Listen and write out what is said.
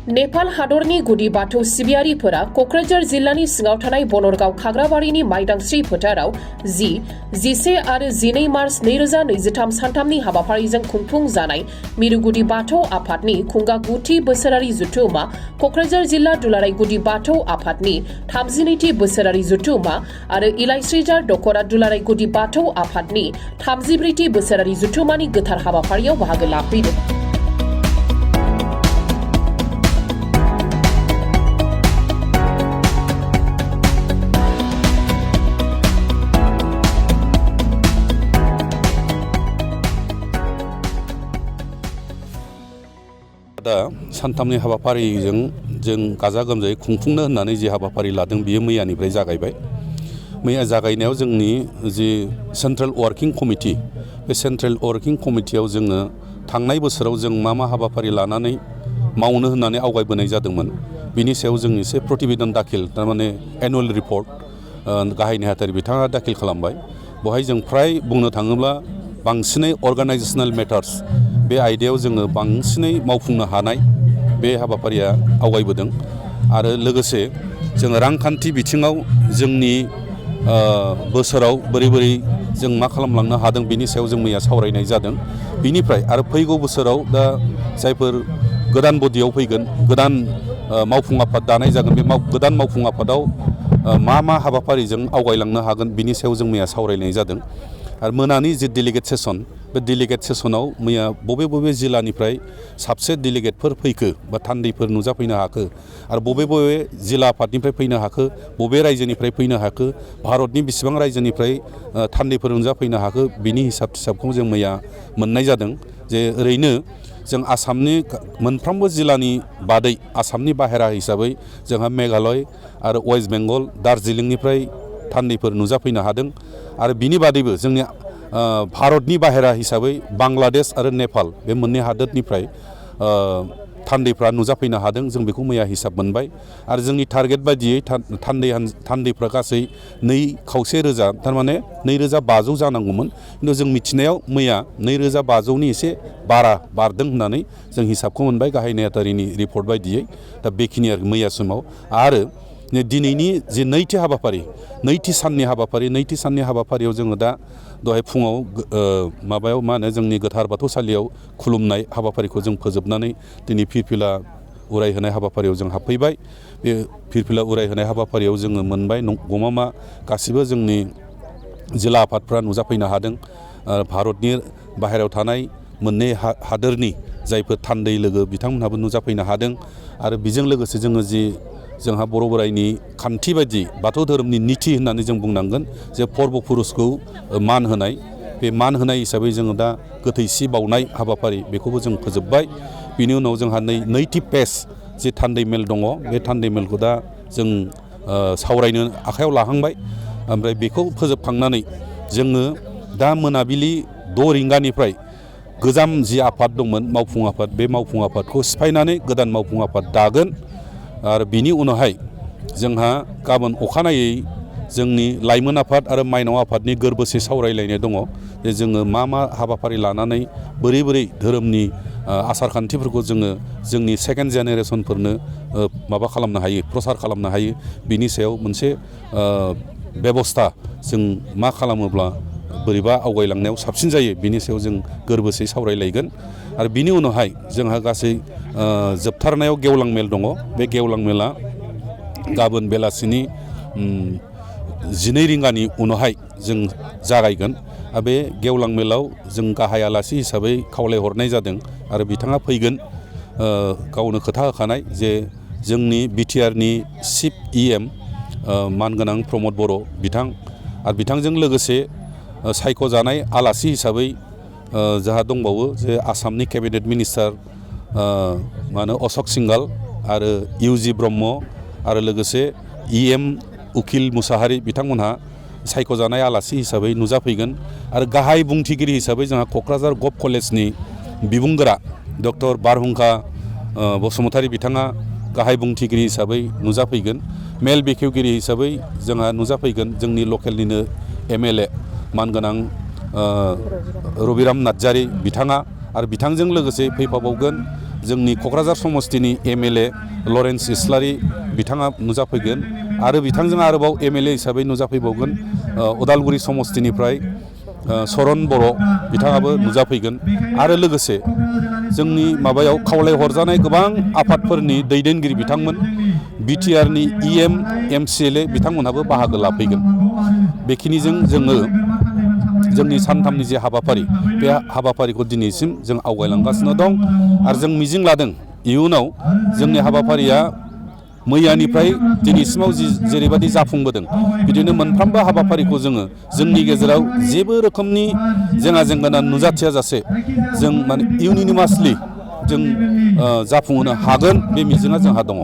नेपाल हादरनि गुदि बाथौ सिबियारिफोरा कक्राझार जिल्लानि सिङाव थानाय बनरगाव खाग्राबारिनि माइदांस्रि फोथाराव 10, 11 आरो 12 मार्च 2023 सानथामनि हाबाफारिजों खुंफुंजानाय मिरुगुदि बाथौ आफादनि खुंगा 9थि बोसोरारि जुथुमा, कक्राझार जिल्ला दुलाराय गुदि बाथौ आफादनि 32थि बोसोरारि जुथुमा आरो इलाइस्रिजार दखरा दुलाराय गुदि बाथौ आफादनि 34थि बोसोरारि जुथुमानि गोथार हाबाफारियाव बाहागो लाफैदों। दा सानथामनि हाबाफारिजों जों गाजा गोमजायै खुंफुंनो होननानै जि हाबाफारि लादों बियो मैयानिफ्राय जागायबाय। मैया जागायनायाव जोंनि जि सेन्ट्रेल वार्किं कमिटि, बे सेन्ट्रेल वार्किं कमिटियाव जोङो थांनाय बोसोराव जों मा हाबाफारि लानानै मावनो होननानै आवगायबोनाय जादोंमोन बिनि सायाव जों एसे प्रतिवेदन दाखिल, थारमाने एनुवेल रिपर्ट गाहाय नेहाथारि बिथाङा दाखिल खालामबाय। बेवहाय जों फ्राय बुंनो थाङोब्ला बांसिनै अर्गानाइजेसनेल मेटार्स बे आयदायाव जोङो बांसिनै मावफुंनो हानाय बे हाबाफारिया आवगायबोदों। आरो लोगोसे जोङो रांखान्थि बिथिङाव जोंनि बोसोराव बोरै जों मा खालामलांनो हादों बिनि सायाव जों मैया सावरायनाय जादों। बिनिफ्राय आरो फैगौ बोसोराव दा जायफोर गोदान बदियाव फैगोन, गोदान मावफुं आफाद दानाय जागोन, बे गोदान मावफुं आफादाव मा हाबाफारिजों आवगायलांनो हागोन बिनि सायाव जों मैया सावरायनाय जादों। आरो मोनानि जि डेलिगेट सेसन, बे डेलिगेट सेसनाव मैया बबे जिल्लानिफ्राय साबसे डेलिगेटफोर फैखो बा थान्दैफोर नुजाफैनो हाखो आरो बबे जिल्ला आफादनिफ्राय फैनो हाखो, बबे रायजोनिफ्राय फैनो हाखो, भारतनि बेसेबां रायजोनिफ्राय थान्दैफोर नुजाफैनो हाखो, बिनि हिसाबखौ जों मैया मोननाय जादों। जे ओरैनो जों आसामनि मोनफ्रोमबो जिल्लानि बादै आसामनि बाहेरा हिसाबै जोंहा मेघालय आरो वेस्ट बेंगल, दार्जिलिंनिफ्राय थान्दैफोर नुजाफैनो हादों। आरो बिनि बादैबो जोंनि भारतनि बाहेरा हिसाबै बांलादेश आरो नेपाल, बे मोननै हादोरनिफ्राय थान्दैफ्रा नुजाफैनो हादों। जों बेखौ मैया हिसाब मोनबाय। आरो जोंनि टारगेट बायदियै थान्दैफ्रा गासै 2,500 रोजा, थारमाने 2,500 जानांगौमोन, खिन्थु जों मिथिनायाव मैया 2,500नि एसे बारदों होननानै जों हिसाबखौ मोनबाय गाहाय नेहाथारिनि रिपर्ट बायदियै। दा बेखिनि आरो मैया समाव। आरो दिनैनि जि नैथि साननि हाबाफारियाव जोङो दा दहाय फुङाव जोंनि गोथार बाथौसालियाव खुलुमनाय हाबाफारिखौ जों फोजोबनानै दिनै फिरफिला उरायहोनाय हाबाफारियाव जों हाबफैबाय। बे फिरफिला उरायहोनाय हाबाफारियाव जोङो मोनबाय गमामा गासिबो जोंनि जिल्ला आफादफ्रा नुजाफैनो हादों। भारतनि बाहेरायाव थानाय मोननै हादोरनि जायफोर थान्दै लोगो बिथांमोनहाबो नुजाफैनो हादों। आरो बेजों लोगोसे जोंहा बर' बोराइनि खान्थि बायदि बाथौ धोरोमनि निथि होननानै जों बुंनांगोन जे पर्ब पुरुषखौ मान होनाय, बे मान होनाय हिसाबै जोङो दा गोथैसि बावनाय हाबाफारि बेखौबो जों फोजोबबाय। बिनि उनाव जोंहा नैथि पेज जे थान्दै मेल दङ, बे थान्दै मेलखौ दा जों सावरायनो आखायाव लाहांबाय। ओमफ्राय बेखौ फोजोबखांनानै जोङो दा मोनाबिलि 6 रिंगानिफ्राय गोजाम जि आफाद दंमोन मावफुं आफाद, बे मावफुं आफादखौ सिफायनानै गोदान मावफुं आफाद दागोन। आरो बिनि उनावहाय जोंहा गाबोन अखानायै जोंनि लाइमोन आफाद आरो माइनाव आफादनि गोरबोसे सावरायलायनाय दङ जे जोङो मा हाबाफारि लानानै बोरै धोरोमनि आसार खान्थिफोरखौ जोङो जोंनि सेकेन्ड जेनेरेसनफोरनो खालामनो हायो, प्रसार खालामनो हायो, बिनि सायाव मोनसे बेबस्था जों मा खालामोब्ला बोरैबा आवगायलांनायाव साबसिन जायो बिनि सायाव जों गोरबोसे सावरायलायगोन। आरो बिनि उनावहाय जोंहा गासै जोबथारनायाव गेवलां मेल दङ। बे गेवलां मेला गाबोन बेलासिनि 12 रिंगानि उनावहाय जों जागायगोन। आरो बे गेवलां मेलाव जों गाहाय आलासि हिसाबै खावलायहरनाय जादों आरो बिथाङा फैगोन। गावनो खोथा होखानाय जे जोंनि बिटिआरनि चिफ EM मानगोनां प्रमद बर' बिथां आरो बिथांजों लोगोसे सायख'जानाय आलासि हिसाबै जोंहा दंबावो जे आसामनि केबिनेट मिनिस्टार अशक सिंघाल आरो UG ब्रह्म आरो लोगोसे EM उकिल मुसाहारि बिथांमोनहा सायख'जानाय आलासि हिसाबै नुजाफैगोन। आरो गाहाय बुंथिगिरि हिसाबै जोंहा क'क्राझार गभ कलेजनि बिबुंगोरा डक्टर बारहुंखा बसुमतारी बिथाङा गाहाय बुंथिगिरि हिसाबै नुजाफैगोन। मेल बेखेवगिरि हिसाबै जोंहा नुजाफैगोन जोंनि लकेलनिनो MLA मानगोनां रबिराम नार्जारी बिथाङा। आरो बिथांजों लोगोसे फैफाबावगोन जोंनि क'क्राझार समस्तिनि MLA लरेन्स इस्लारि बिथाङा नुजाफैगोन आरो बिथांजों आरोबाव MLA हिसाबै नुजाफैबावगोन उदालगुरि समस्तिनिफ्राय सरन बर' बिथाङाबो नुजाफैगोन आरो लोगोसे जोंनि माबायाव खावलायहरजानाय गोबां आफादफोरनि दैदेनगिरि बिथांमोन BTRनि EM MCLA बिथांमोनहाबो बाहागो लाफैगोन। बेखिनिजों जोङो जोंनि सानथामनि जे हाबाफारि बे हाबाफारिखौ दिनैसिम जों आवगायलांगासिनो दं आरो जों मिजिं लादों इयुनाव जोंनि हाबाफारिया मैयानिफ्राय दिनैसिमाव जेरैबायदि जाफुंबोदों बिदिनो मोनफ्रोमबो हाबाफारिखौ जोङो जोंनि गेजेराव जेबो रोखोमनि जेंना जेंगोना नुजाथिया जासे जों माने इउनिमासलि जों जाफुंहोनो हागोन बे मिजिंआ जोंहा दङ।